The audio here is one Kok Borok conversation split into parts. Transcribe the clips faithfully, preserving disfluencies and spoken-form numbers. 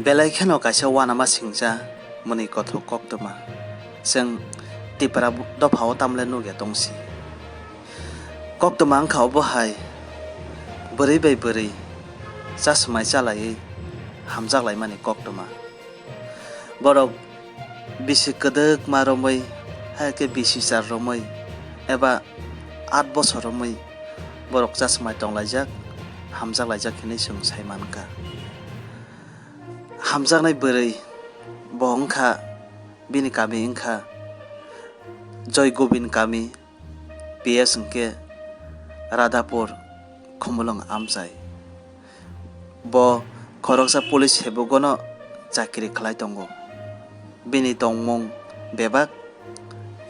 Belai kheno kaisa uanama singcha mwnwi kothok koktwma. Chwng Tipra bu-, dophao tamle nukya tongsi. Koktwma wngkha obo hai bwrwi bai bwrwi chasmai chalaiwi hamjaklaimani koktwma. Borok bisi kwdwkma romwi, hai khe bisi char romwi eba aat bosor romwi borok chasmai tonglaijak, hamjaklaijak hinwi chwng sai mankha. Hamjaknai bwrwi bo wngkha, bini kami wngkha Joy Gobind kami, P S hwnkhe Radhapur Khumulwng amchai. Bo khoroksa police sebugono chakri khlai tongo. Bini tongmung bebak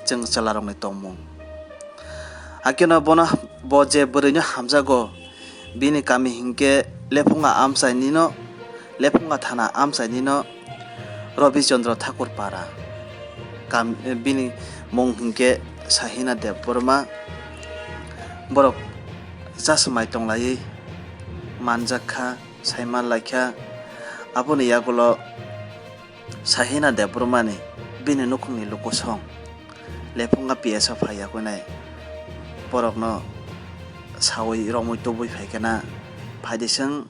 chwng chwlarokni tongmung. Hakhe no bono, bo je bwrwino hamjago, bini kami hinkhe Lephunga amchainino, Lephunga thana amchainino Robi Chandra Thakur para. Kam-, bini mung hinkhe Sahina Debbarma. Borok chasmai tonglaiwi manjak kha, sai manlai kha. Aboni yagulo Sahina Debbarmani bini nukhungni lukusong Lephunga P S o phai yakuinai borokno saui romui tubui phai khe na phaidi chwng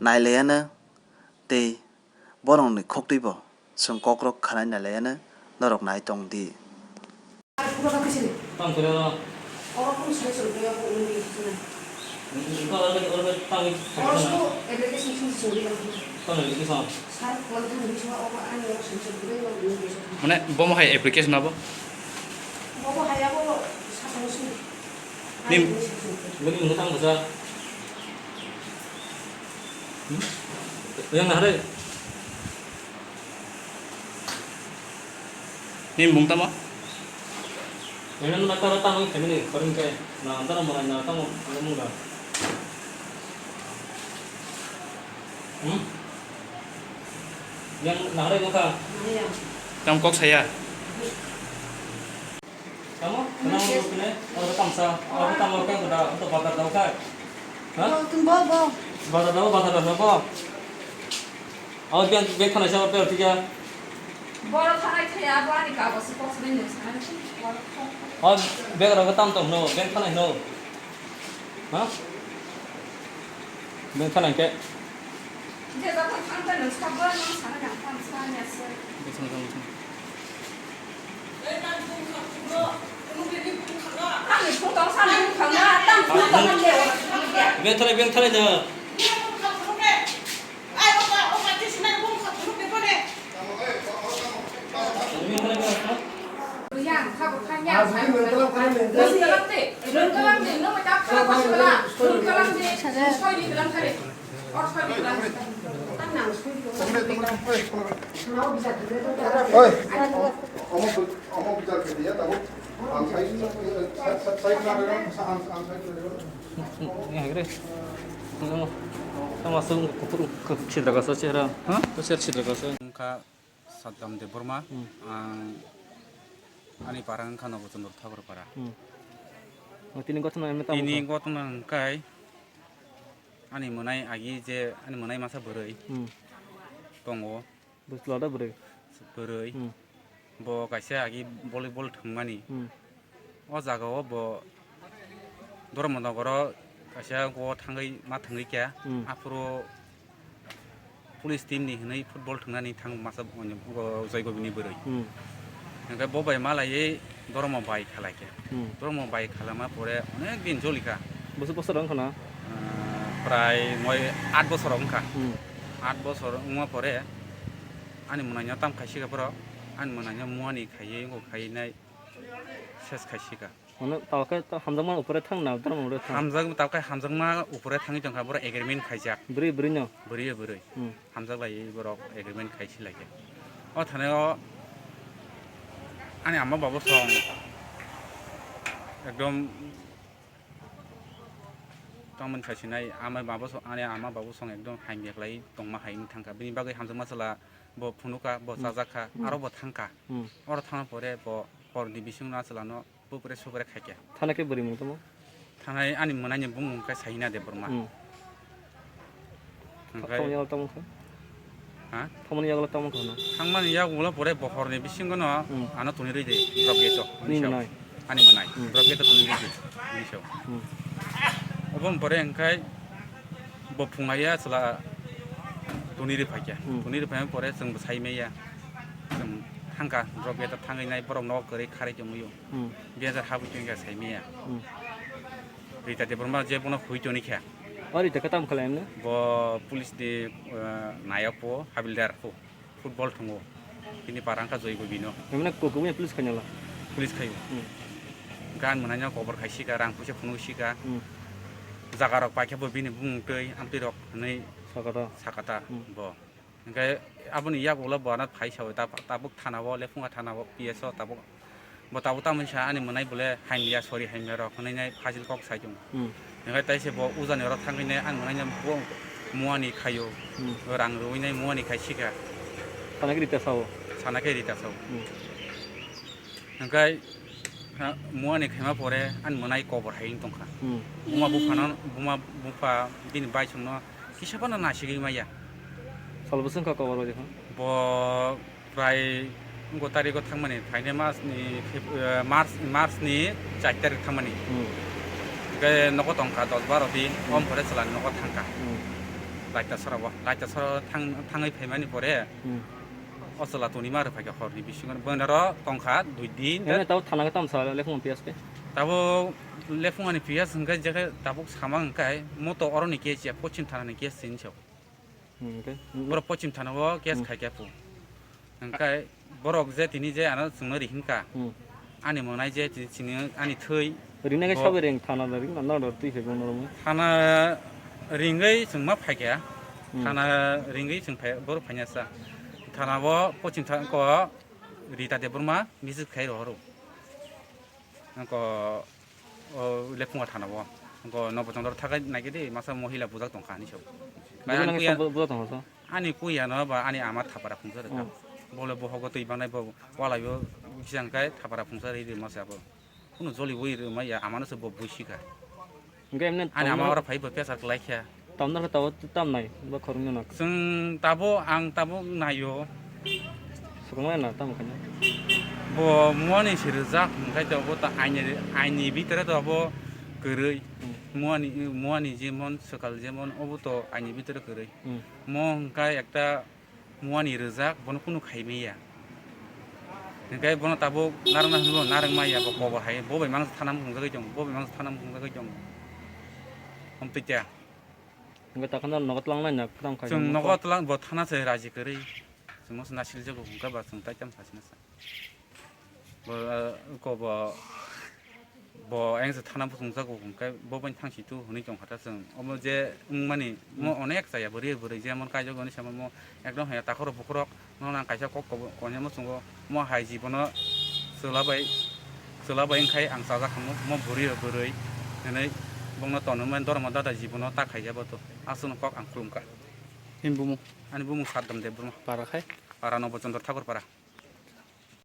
nailaiano tei borokni khoktwibo chwng kokrok khanai nailaiano norok nai tong di. Tang khe no. Oro kung sai chwng twi abo wngwi thinai. Oro khe oro khe tang khe. Oro khe application sung sung ri ang. Tang khe sung. Sir, kol thang ri sung oro ani oro sung sung ri ang. Mane bomo hai application abo? Bobo hai abo sa sung sung. Nim. Ani sung sung. Bini mung tang bwsa. Hmm? Yang nahare. Nini mung tamo? Nini mung tamo, tamo khe nini koring khe na antara mwnai na tamo ang mung da. Hmm? Yang nahare mukha. Tam kok saya. Tamo? Kenang lu kene? Oro tamsa. Oro tamo khe kuda? Oro bazar dao khai. Ha? Bo, bo, bo. Bazar dao, bazar dao bo. Abo beng, beng thanai sa, beng thikya. Boro thanai thaya, abo ani kagos kok se beng nung sanai. Abo beng rok tam tong no, beng thanai no. Ha? Beng thanai khe. Je jokhon thang ta nung sa, boro nung sanai nang thang sa ni ase. Beng thanai, beng thanai. Beng thanai, beng thanai no. Oi, omo, omo bichar khe diya, tabuk. Ang sai, sai, sai, sai, ang, ang sai. Ni hagre. Tamo, tamo aswk kuphur, kuphur sidra kaisa chehra. Ha? Chehra sidra kaisa. Wngkha Saddam Debbarma. Hmm. Ang ani para wngkha Nobochandra Thakur para. Hmm. Tini gotno emne tamo wngkha? Tini gotno wngkha ani mwnai agi je ani mwnai masa bwrwi. Hmm. Tongo. Bwsla da bwrwi? Bwrwi. Hmm. Bo kaisa agi volleyball thwngmani. Hmm. O jaga o bo Dharmanagar o kaisa o thangwi ma thangwi kha. Hmm. Aphuru police team ni hwnwi football thwngnani thang masa o Joy Gobind ni bwrwi. Hmm. Hwnkhe bo bai malaiwi Dharma bai khalai kha. Hmm. Dharma bai khalama pore onek din choli kha. Bwswk bosor wngkha na? Ah, prai noi aat bosor wngkha. Hmm. Aat bosor wngma pore ani mwnaino tam khaisika borok, ani mwnaino muani khaiwi wngkha khainai ses khaisika. Mane tawkhe to hamjakma upore thang na, dharma upore thang? Hamjak, tawkhe hamjakma upore thangwi tongkha, borok agreement khaijak. Bwrwi bwrwino? Bwrwi bwrwi. Hmm. Hamjaklaiwi borok agreement khaisi laikha. O thani o ani ama babu song ekdom tongmani saisinai, ama babu song, ani ama babu song ekdom hamya khlai tongma hai wng thangkha. Bini bagwi hamjakma chwla bo phunukha, bo Hmm. chajakha, Hmm. aro bo thangkha. Hmm. Oro thangna pore bo horni bisingno a chwlano bupre supre khaikha. Thana khe bwrwi mung tamo? Thanai ani mwnaini bumung khe Sahina Debbarma. Hmm. Hwnkhe Tamo yalo tamo khe? Ha? Thangmani yagulo tamo khano. Thangmani yagulo pore bohorni bisingono Hmm. ano tuni rwi de, drop gate o. Nini mwnai? Ani mwnai. Hmm. Drop gate o tuni rwi de, ani so. Hmm. Oboni pore hwnkhe bo phunglaiya chwla tuni rwi phaikha. Hmm. Tuni rwi phaima pore chwng bo sai maya. Chwng thangkha, drop gate o thangwi nai borok nogo kwrwi kharwi tongwi o. Hmm. Biyajak habwi tongkha sai maya. Hmm. Rita Debbarma je bono hui toni kha. O Rita khe tamo khlai emne? Bo police ni, eh, nayok po, habildar po, football thungo. Bini para wngkha Joy Bobino. Emne ko-, kubui police khainala? Police khaio. Hmm. Gan mwnai no kobor khai sika, rang puisa phunuk sika. Hmm. Jaga rok paikha bo bini bumung twi, amtwi rok hwnwi Sakata. Sakata Hmm. bo. Hingke aboni yagulo bo ano phai sao, tab-, tabuk thana o, Lephunga thana o, P S o tabuk, bo tabuk tamoni sa ani mwnai bole hamya, sori hamya rok hwnwi nai phajil kok sai tongo. Hmm. Hingke taise bo ujani oro thangwi nai ani mwnai no bo muani khaio, Hmm. rang rwui nai muani khai sika. Sana khe rita sao? Sana khe rita sao. Hmm. Hingke, ha, muani khaima pore ani mwnai kobor hai wng tongkha. Hmm. Buma buphano, buma bupha bini baisongno kisa phano nasigwi maya. Sal bwswk wngkha kobor bai dekha? Bo prai wngkha tariko thangmani, phainai mas ni Feb-, eh, March, March ni char tarik thangmani. Hmm. Hingke nogo tongkha dos baro din, Hmm. om pore chwla nogo thangkha. Hmm. Laita sora bo, laita sora thang-, thangwi phaimani pore, Hmm. O chwla toni ma rwphaikha horni bisingo, bwrwi aro tongkha dui din. Ene tabuk thana khe tamo sa Lephunga P S khe? Tabuk Lephungani P S hwnkhe je khe tabuk sama hwnkhe moto oroni case ya, Pochim thanani case se hinwi sao. Hmm, hwnkhe? Borok Pochim thana o case Hmm. khaikha phu. Hwnkhe borok je tini je ano chwngno rihinkha. Hmm. Ani mwnai je chini, chini ani thwi. Rinai khe Bo- sabai ring thana da ring na, na da twi phai bong norok. Thana ringwi chwng ma phaikha. Hmm. Thana ringwi chwng phai, borok phaina sa. Thana o Pochim tha-, ko Rita Debbarma visit khai rohoro. Ko, o Lephunga thana o. Ko Nobo Chondro thakai naikhe de masa mohila bujak tongkha ani so. Bujak Ani nang kuya, so bu-, bujak tongkha so. Ani kuya no ba ani ama thapara phungsa rwkha. Hmm. Bole bohogo twi bangnai bo walaio kisa hwnkhe thapara phungsa rwi rwma se abo. Kunu joli bui rwma ya, amano se bo bui sika. Hwnkhe emne Ani ama tamo oro phai bo pesar kwlai kha. Tamno khe tabo tam nai, bo khorokno nak. Chwng tabo, ang tabo naio. Swkang lai na tamo khaina. Bo muani se rwjak, hwnkhe to bo to aini, aini bitore to bo kwrwi. Hmm. Muani, muani jemon, swkal jemon, obo to aini bitore kwrwi. Hmm. Mo hwnkhe ekta muani rwjak, bono kunu khai maya. Hwnkhe bono tabuk narwkna hwnwi narwk maya, bo kobor hai, bo bai mangsa thana muchungjagwi tongo, bo bai mangsa thana muchungjagwi tongo. Omtwi kya? Hwnkhe takhwna nogo twlang laina kwthang khai Chwng mano nogo to? Twlang, bo thana se raji kwrwi. Chwngno se nasiljago, hwnkhe ba chwng tai tamo sachina sa. Bo, eh, ko bo, bo engse thana muchungjago hwnkhe bo bai thangsi tu hwnwi tongkha ta chwng. Omo je wngmani mo Hmm. onek chaya bwrwi bwrwi jemon kaijakgo hwnwi sama mo ekdom haya takhorok bukhorok no nang kaisa kok kobo konya muchungo mo hai jibono chwla bai, chwla bai wngkhai ang chajak khamu mo bwrwi bwrwi hwnwi bongno tonwi mani dormo dada jibono ta khaijabo to aswkno kok ang khulumkha. Himbumu? Ani bumung Saddam Debbarma. Para khai? Para Nobo Chondro Thakur para.